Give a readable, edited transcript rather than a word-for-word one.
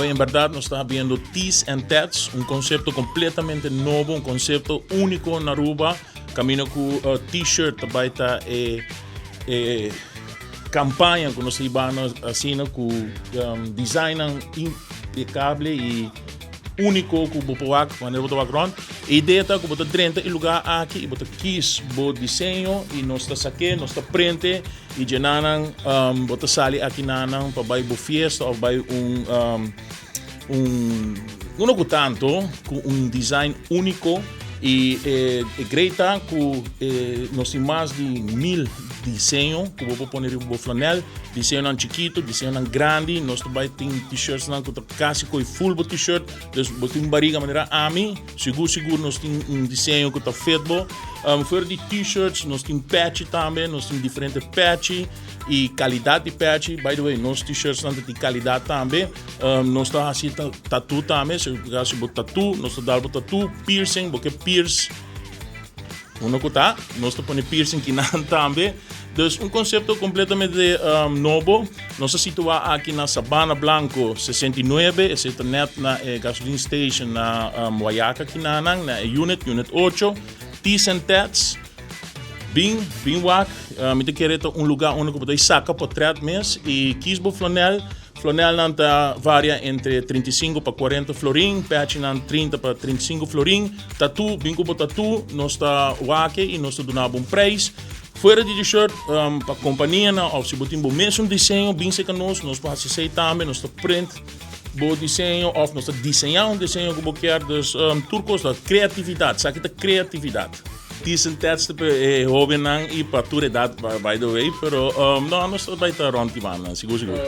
Awe en berdad nos ta habiendo Tees and Tats, un concepto completamente nobo, un concepto unico na Aruba. Camino cu uh, t-shirt ta bay ta e, e campaña cu nos ta hibando asina cu um, designan impecable y único cu bo por wak wanneer bo ta wak rond. E idea ta cu bo ta drenta e lugar aki y bo ta kies bo diseño y nos ta saké, nos ta prente y djenanan um, bo ta sali aki nanan pa bay bo fiesta of bay un um, un uno cu tanto cu un design único y e, e great ta cu e, nos tin mas di 1000 diseño cu bo por pone riba bo flanel, diseñonan chikito, diseñonan grandi, nos ta bay tin t-shirtsnan cu ta casi coy full bo t-shirt, dus bo tin un bariga manera ami, sigur sigur nos tin un diseño cu ta fit bo. Fuera di t-shirts nos tin pechi tambe, nos tin diferente pechi y calidad di pechi, by the way nos t-shirtsnan ta tin calidad tambe. Nos ta haci tattoo tambe, si bo haci bo tattoo nos ta dal bo tattoo, piercing, bo ke pierce. Uno cu ta, nos ta pone piercing kinan tambe. Dus un concepto completamente nobo. Nos ta situa aki na Sabana Blanco 69, esey ta net na e gasoline station na Wayaca kinanan, na e unit, unit 8. Tees and Tats. Bin, bin wak. Mi ta kere ta un lugar unda cu bo ta saca portret mes y kies bo flanel. Flonelnan ta varia entre 35 pa 40 florin, pechinan 30 pa 35 florin. Tatu, bin ku bo tatu, nos ta wak i nos ta duna bo un prijs. Fuera di T-shirt, pa kompanianan òf si bo tin bo mesun diseño, bin serka nos, nos por hasi esei tambe, nos ta print bo diseño òf nos ta diseñá un diseño ku bo kier. Dus tur kos ta kreatividat, esaki ta kreatividat. Decent test pa e hobennan y pa tur edad by the way, pero no, nos ta bay ta rond die banda, sigur sigur.